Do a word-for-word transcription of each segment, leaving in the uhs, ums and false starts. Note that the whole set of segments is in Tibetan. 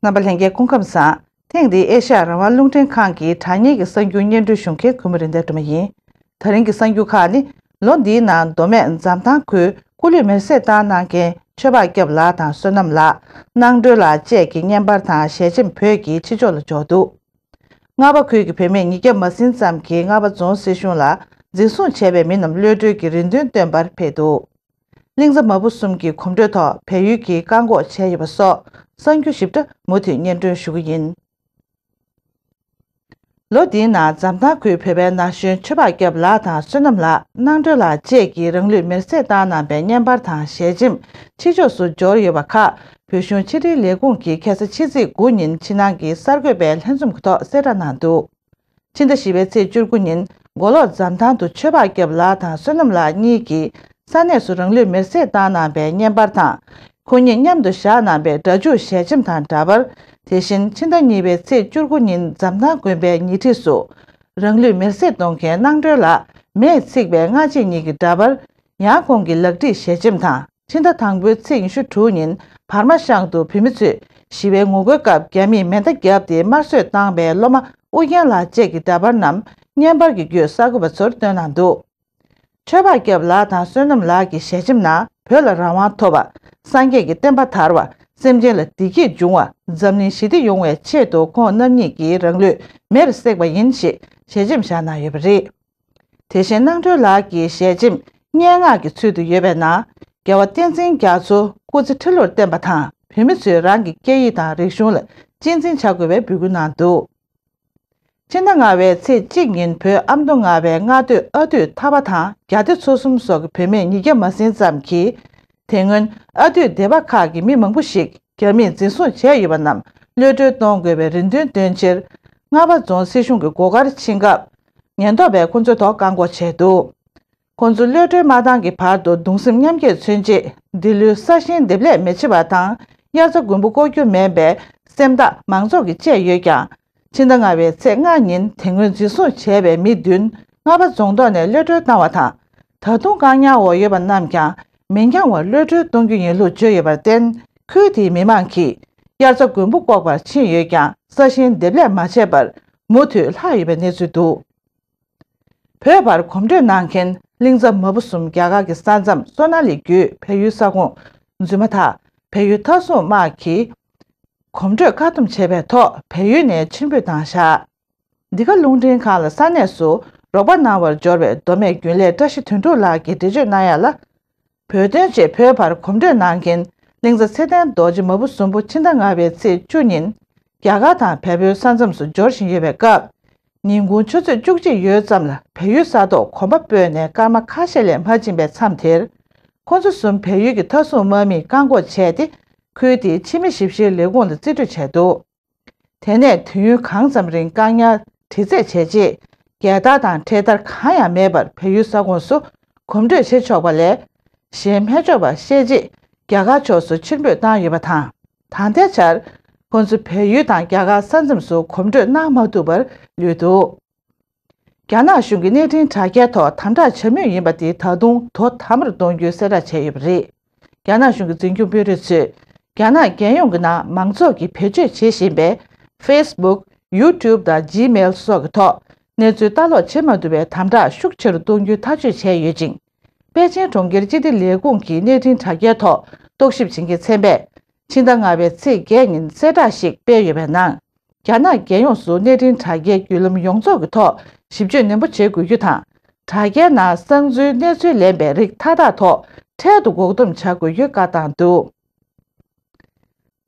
རྣམ་པ་ལྷན་རྒྱས་སྐུ་ཁམས་བཟང་། ཐེངས་འདིའི་ཨེ་ཤ་ཡ་རང་དབང་རླུང་འཕྲིན་ཁང་གི་དྲ་བརྙན་གྱི་གསར་འགྱུར་སྙན་སྒྲོན་ཞུ་མཁན་གུས་མོ་རིག་ལྡན་སྒྲོལ་མ་ཡིན། ད་རིང་གི་གསར་འགྱུར་ཁག་ནི། ལོ་འདིའི་ནང་མདོ་སྨད་འཛམ་ཐང་ཁུལ་སྐུ་ལུས་མེར་སྲེག་བཏང་གནང་མཁན་ཆོས་འཕགས་སྐྱབས་ལགས་དང་བསོད་ནམས་ལགས། གནང་གྲོལ་ལགས་བཅས་ཀྱི་བརྙན་པར་དང་ཞལ་ཆེམས་བོད་ཀྱི་ཕྱི་ཕྱོགས་ལ་འབྱོར་འདུག་རྔ་པ་ཁུལ་གྱི་བུད་མེད་ཉིས་བརྒྱ་མ་ཟིན་ཙམ་གྱིས་རྔ་པ་རྫོང་སྲིད་གཞུང་ལ་འཛིན་བཟུང་བྱས་པའི་མི་རྣམས་གློད་གྲོལ་གྱི་རེ་འདུན་བཏོན་པར་ཕེབས་འདུག་གླིང་ཚ་མ་བུ་གསུམ་གྱི་གོམ་བགྲོད་ཐོག་བལ་ཡུལ་གྱིས་བཀག་འགོག་བྱས་ཡོད་པ་སོགས་གསར་འགྱུར་ཞིབ་ཕྲ་མུ་མཐུད་སྙན་སྒྲོན་ཞུ་གི་ཡིན། ལོ་འདིའི་ནང་འཛམ་ཐང་ཁུལ་བོད་པའི་ན་གཞོན་ཆོས་འཕགས་སྐྱབས་ལགས་དང་བསོད་ནམས་ལགས། གནང་གྲོལ་ལགས་བཅས་ཀྱིས་རང་ལུས་མེར་སྲེག་བཏང་གནང་པའི་བརྙན་པར་དང་ཞལ་ཆེམས་ཕྱི་ཕྱོགས་སུ་འབྱོར་ཡོད་པ་ཁག་བོད་གཞུང་ཕྱི་དྲིལ་ལས་ཁུངས་ཀྱིས་ཁ་སང་ཕྱི་ཚེས་དགུ་ཉིན་ཕྱི་ནང་གི་གསར་འགོད་པའི་ལྷན་འཛོམས་ཀྱི་ཐོག་གསལ་བསྒྲགས་གནང་འདུག་ཕྱི་ཟླ་བཞི་པའི་ཚེས་བཅུ་དགུ་ཉིན་མགོ་ལོག་འཛམ་ཐང་དུ་ཆོས་འཕགས་སྐྱབས་ལགས་དང་བསོད་ནམས་ལགས་གཉིས་ཀྱིས་ས་གནས་སུ་རང་ལུས་མེར་སྲེག་བཏང་གནང་པའི་བརྙན་པར་དང་། ཁོ་གཉིས་མཉམ་དུ་བཞག་གནང་པའི་སྒྲ་འཇུག་ཞལ་ཆེམས་དང་འདྲ་པར། དེ་བཞིན་ཕྱི་ཟླ་གཉིས་པའི་ཚེས་བཅུ་དགུ་ཉིན་འཛམ་ཐང་དགོན་པའི་ཉེ་འཁྲིས་སུ་རང་ལུས་མེར་སྲེག་གཏོང་མཁན་གནང་གྲོལ་ལགས་མེས་ཚིག་པའི་སྔ་རྗེས་གཉིས་ཀྱི་འདྲ་པར། ཡང་ཁོང་གི་ལག་བྲིས་ཞལ་ཆེམས་དང་། ཕྱི་ཟླ་དང་པོའི་ཚེས་ཉི་ཤུ་དྲུག་ཉིན་བར་མ་ཤང་དུ་བོད་མི་ཚོས་ཞི་བའི་ངོ་རྒོལ་སྐབས་རྒྱ་མིས་མེ་མདའ་བརྒྱབ་སྟེ་དམར་གསོད་བཏང་པའི་སློབ་མ་ཨུ་རྒྱན་ལགས་བཅས་ཀྱི་འདྲ་པར་རྣམས་བརྙན་པར་གྱི་བརྒྱུད་གསར་འགོད་པ་ཚོར་བཏོན་གནང་འདུག་ཆོས་འཕགས་སྐྱབས་ལགས་དང་བསོད་ནམས་ལགས་ཀྱི་ཞལ་ཆེམས་ནང་བོད་ལ་རང་དབང་ཐོབ་པ། སངས་རྒྱས་ཀྱི་བསྟན་པ་དར་བ། སེམས་ཅན་ལ་བདེ་སྐྱིད་འབྱུང་བ། འཛམ་གླིང་ཞི་བདེ་ཡོང་བའི་ཆེད་དུ་ཁོང་རྣམ་གཉིས་ཀྱིས་རང་ལུས་མེར་བསྲེགས་པ་ཡིན་ཞེས་ཞལ་ཆེམས་བཞག་གནང་ཡོད་པ་རེད། དེ་བཞིན་གནང་གྲོལ་ལགས་ཀྱི་ཞལ་ཆེམས་སྙན་ངག་གི་ཚུལ་དུ་ཡོད་པའི་ནང་རྒྱལ་བ་བསྟན་འཛིན་རྒྱ་མཚོ་སྐུ་ཚེ་ཁྲི་ལོར་བརྟན་པ་དང་བོད་མི་ཚོས་རང་གི་སྐད་ཡིག་དང་རིག་གཞུང་ལ་གཅེས་འཛིན་བྱ་དགོས་པའི་འབོད་སྐུལ་གནང་འདུག་ཕྱི་ཟླ་ལྔ་པའི་ཚེས་གཅིག་ཉིན་བོད་ཨ་མདོ་རྔ་པའི་རྔ་སྟོད་ཨ་འདུས་ཐར་པ་དང་རྒྱ་སྡེ་ཚོ་གསུམ་སོགས་ཀྱི་བུད་མེད་ཉིས་བརྒྱ་མ་ཟིན་ཙམ་གྱིས། དེ་སྔོན་ཨ་འདུས་སྡེ་པ་ཁག་གི་མི་མང་པོ་ཞིག་རྒྱ་མིས་འཛིན་བཟུང་བྱས་ཡོད་པ་རྣམས་གློད་གྲོལ་གཏོང་དགོས་པའི་རེ་འདུན་འདོན་ཕྱིར། རྔ་པ་རྫོང་སྲིད་གཞུང་གི་སྒོ་ཁར་ཕྱིན་སྐབས། ཉེན་རྟོག་པས་ཁོ་ཚོའི་ཐོག་བཀག་འགོག་བྱས་འདུག་ཁོ་ཚོ་གློད་གྲོལ་མ་བཏང་གི་བར་དུ་གདུང་སེམས་མཉམ་སྐྱེད་མཚོན་ཆེད་འདི་ལོའི་ས་ཞིང་འདེབས་ལས་མི་བྱེད་པ་དང་དབྱར་རྩྭ་དགུན་འབུ་བརྐོ་རྒྱུ་མིན་པའི་སེམས་ཐག་མང་ཚོགས་ཀྱིས་བཅད་ཡོད་ཀྱང་། ཕྱི་ཟླ་ལྔ་པའི་ཚེས་ལྔ་ཉིན་དེ་སྔོན་འཛིན་བཟུང་བྱས་པའི་མི་བདུན་རྔ་པ་རྫོང་ཐོག་ནས་གློད་གྲོལ་བཏང་བ་དང་། ད་དུང་བཀག་ཉར་འོག་ཡོད་པ་རྣམས་ཀྱང་མི་འགྱངས་བར་གློད་གྲོལ་གཏོང་རྒྱུ་ཡིན་ལུགས་བརྗོད་ཡོད་པར་བརྟེན། ཁུལ་དེའི་མི་མང་གིས་དབྱར་རྩྭ་དགུན་འབུ་བརྐོ་བར་ཕྱིན་ཡོད་ཀྱང་ས་ཞིང་འདེབས་ལས་མ་བྱས་པར་མུ་མཐུད་ལྷག་ཡོད་པའི་གནས་ཚུལ་འདུག་བོད་པར་གོམ་བགྲོད་གནང་མཁན་གླིང་ཚ་མ་བུ་གསུམ་རྒྱ་གར་གྱི་ས་མཚམས་སོ་ན་ལི་བརྒྱུད་བལ་ཡུལ་ས་ཁོངས་འཛུལ་མ་ཐག་བལ་ཡུལ་མཐའ་སྲུང་དམག་གིས་གོམ་བགྲོད་བཀག་སྡོམ་བྱས་པའི་ཐོག་བལ་ཡུལ་ནས་ཕྱིར་འབུད་བཏང་བཞག་འདི་ག་རླུང་འཕྲིན་ཁང་ལ་ས་གནས་སུ་རོགས་པ་གནང་བར་འབྱོར་བའི་མདོ་སྨད་རྒྱུན་ལས་བཀྲ་ཤིས་དོན་གྲུབ་ལགས་ཀྱིས་འགྲེལ་བརྗོད་གནང་ཡ་ལ། བོད་དོན་ཆེད་བོད་པར་གོམ་བགྲོད་གནང་མཁན་གླིང་ཚ་ཚེ་བརྟན་རྡོ་རྗེ་མ་བུ་གསུམ་པོ་ཕྱི་ཟླ་ལྔ་པའི་ཚེས་བཅུ་ཉིན་རྒྱ་གར་དང་བལ་པོའི་ས་མཚམས་སུ་འབྱོར་བཞིན་ཡོད་པའི་སྐབས། ཉིན་གུང་ཆུ་ཚོད་བཅུ་གཅིག་ཡོལ་ཙམ་ལ་བལ་ཡུལ་ས་ཐོག་གོམ་པ་སྤོས་ནས་སྐར་མ་ཁ་ཤས་ལས་མ་ཕྱིན་པའི་མཚམས་དེར། ཁོ་ཚོ་གསུམ་བལ་ཡུལ་གྱི་མཐའ་སྲུང་དམག་མིས་བཀག་འགོག་བྱས་ཏེ། ཁུལ་དེའི་ཕྱི་མི་ཞིབ་བཤེར་ལས་ཁུངས་ལ་རྩིས་སྤྲོད་བྱས་འདུག་དེ་ནས་དུས་ཡུན་གང་ཙམ་རིང་བཀག་ཉར་དྲི་རྩད་བྱས་རྗེས། རྒྱལ་དར་དང་འཕྲེད་དར་གང་ཡང་མེད་པར་བལ་ཡུལ་ས་ཁོངས་སུ་གོམ་བགྲོད་བྱེད་ཆོག་པ་ལས། གཞན་སྨན་བཅོས་པ་བཤད་རྗེས་རྒྱ་གར་ཕྱོགས་སུ་ཕྱིར་འབུད་བཏང་ཡོད་པ་དང་། ད་ལྟའི་ཆར་ཁོ་ཚོ་བལ་ཡུལ་དང་རྒྱ་གར་ས་མཚམས་སུ་གོམ་བགྲོད་གནང་མ་ཐུབ་པར་ལུས་འདུག་རྒྱ་ནག་གཞུང་གི་གནས་འཕྲིན་དྲ་རྒྱའི་ཐོག་དམ་དྲག་བྱ་མུས་ཡིན་པ་དེ་ད་དུང་དོ་དམ་པར་གཏོང་རྒྱུའི་གསལ་བསྒྲགས་བྱས་ཡོད་པ་རེད། རྒྱ་ནག་གཞུང་གི་འཛིན་སྐྱོང་དཔོན་རིགས་ཚོས། རྒྱ་ནག་རྒྱལ་ཡོངས་ཀྱི་ནང་མང་ཚོགས་ཀྱིས་བེད་སྤྱོད་བྱེད་བཞིན་པའི་Facebook YouTube དང་Gmail སོགས་ཀྱི་ཐོག་གནས་ཚུལ་ལྟ་ཀློག་བྱེད་མ་ཐུབ་པའི་དམ་དྲག་ཤུགས་ཆེ་རུ་གཏོང་རྒྱུའི་ཐག་གཅོད་བྱས་ཡོད་ཅིང་། པེ་ཅིན་གྲོང་ཁྱེར་སྤྱི་བདེ་ལས་ཁུངས་ཀྱི་གནས་འཕྲིན་དྲ་རྒྱའི་ཐོག་རྟོག་ཞིབ་བྱེད་མཁན་ཚན་པས། ཕྱི་ཟླ་ལྔ་པའི་ཚེས་བརྒྱད་ཉིན་གསལ་བསྒྲགས་ཤིག་སྤེལ་ཡོད་པའི་ནང་། རྒྱ་ནག་རྒྱལ་ཡོངས་སུ་གནས་འཕྲིན་དྲ་རྒྱའི་བརྒྱུད་ལམ་ཡོངས་རྫོགས་ཀྱི་ཐོག་ཞིབ་དཔྱོད་ནན་པོ་བྱེད་དགོས་རྒྱུ་དང་། དྲ་རྒྱའི་ནང་གསང་འཛུལ་གནས་ཚུལ་ལེན་པའི་རིགས་མཐའ་དག་ཐོག་འཕྲལ་དུ་འགོག་སྡོམ་བྱ་དགོས་རྒྱུ་བཀའ་བཏང་འདུག་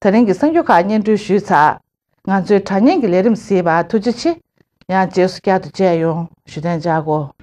ད་རིང་གི་གསར་འགྱུར་ཁག་སྙན་སྒྲོན་ཞུས་ཚར། ང་ཚོའི་དྲ་བརྙན་གྱི་ལས་རིམ་གཟིགས་པར་ཐུགས་རྗེ་ཆེ། ཡང་རྗེས་སུ་བསྐྱར་དུ་མཇལ་ཡོང་། བཞུགས་གདན་འཇགས་དགོས།